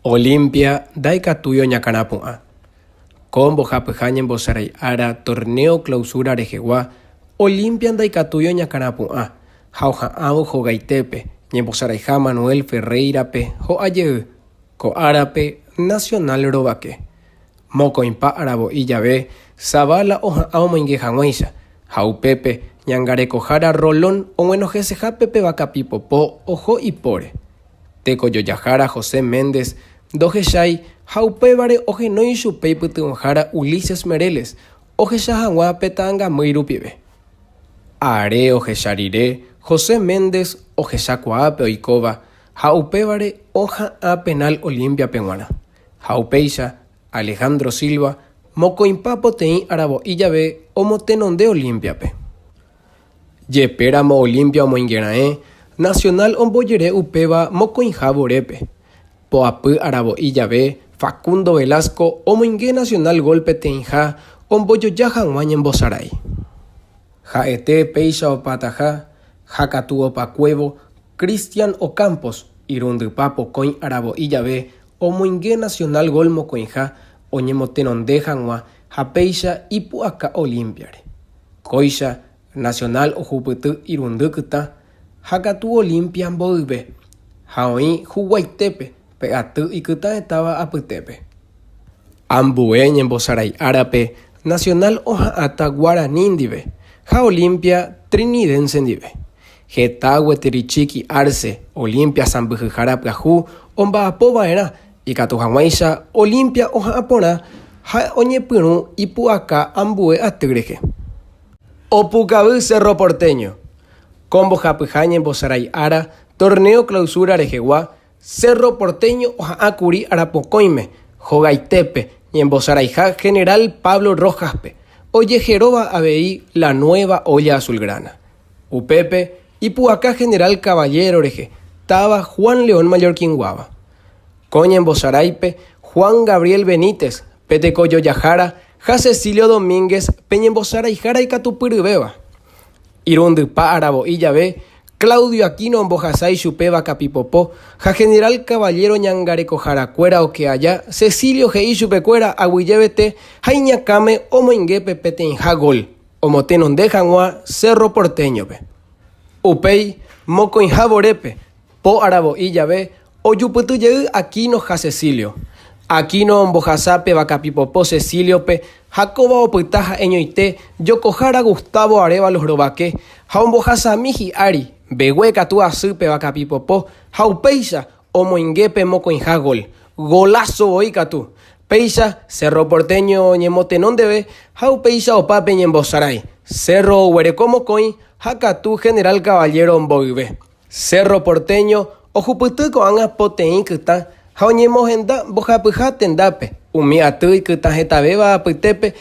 Olimpia ndaikatúi oñakãrapu'ã. Ko mbohapyha ñembosarái ára Torneo Clausura rehegua, Olimpia ndaikatúi oñakãrapu'ã ha oha'ãvo hogaitépe ñembosaraiha Manuel Ferreira-pe ho'a jey, ko árape Nacional rovake. Mokõipa aravo'i jave Zavala oha'ã omoinge hag̃uáicha ha upépe ñangarekohára Rolón og̃uenohẽsehápe pe vakapipopo oho ipóre. Tekojojahára José Méndez ndohechái ha upévare ohenói chupe ipytyvõhára Ulises Mereles ohecha hag̃ua pe ta'angamýi rupive. Are ohecha rire, José Méndez ohechakuaa pe oikóva ha upévare oha'ã penal Olimpia-pe g̃uarã. Ha upéicha, Alejandro Silva mokõipa poteĩ aravo'i jave omotenonde Olimpia-pe. Jepéramo Olimpia omoingera'ẽ, Nacional ombojere upéva mokõiha vorépe. Poapy aravo'i jave, Facundo Velasco omoinge Nacional gol peteĩha ombojoja hag̃ua ñembosarái. Ha'ete péicha opataha, ha katu opakuévo, Cristian Ocampos irundypa pokõi aravo'i jave omoinge Nacional gol mokõiha oñemotenonde hag̃ua ha péicha ipu'aka Olimpiare. Kóicha, Nacional ohupyty irundy kytã, ha katu Olimpia mboyve, ha oĩ huguaitépe pe aty ikytãetáva apytépe. Ambue ñembosarái árape, Nacional oha'ãta Guarani ndive ha Olimpia Trinidense ndive. Heta gueteri Chiqui Arce, Olimpia sãmbyhyhára pyahu omba'apo va'erã ikatu hag̃uáicha Olimpia oha'ã porã ha oñepyrũ ipu'aka ambue aty rehe. Opukavy Cerro Porteño. Ko mbohapyha ñembosarái ára Torneo Clausura rehegua, Cerro Porteño oha'ã kuri arapokõime, hogaitépe, ñembosaraiha General Pablo Rojas-pe, ojeheróva avei La Nueva Olla Azulgrana. Upépe, ipu'aka General Caballero rehe, táva Juan León Mallorquín-guáva. Ko ñembosaráipe, Juan Gabriel Benítez, pe tekojojahára, ha Cecilio Domínguez, pe ñembosaraihára ikatupyryvéva. Irundypa aravo'i jave, Claudio Aquino ombohasa ichupe vakapipopo ha General Caballero ñangarekoharakuéra oke aja, Cecilio he'i chupekuéra aguyjevete ha iñakãme omoinge pe peteĩha gol, omotenonde hag̃ua Cerro Porteño-pe. Upéi, mokõiha vorépe, po aravo'i jave, Ojupyty jey Aquino ha Cecilio. Aquino ombohasa pe vakapipopo Cecilio-pe ha kóva opyta ha'eñoite jokohára Gustavo Arévalos rovake ha ombohasami hi'ári, mbegue katu asy pe vakapipopo ha upéicha omoinge pe mokõiha gol. Golazo voi katu! Péicha Cerro Porteño oñemotenondeve ha upéicha opa pe ñembosarái. Cerro oguereko mokõi ha katu General Caballero mboyve. Cerro Porteño ohupyty ko'ág̃a poteĩ kytã ha oñemohenda mbohapyha tendápe, umi aty ikytã hetavéva apytépe.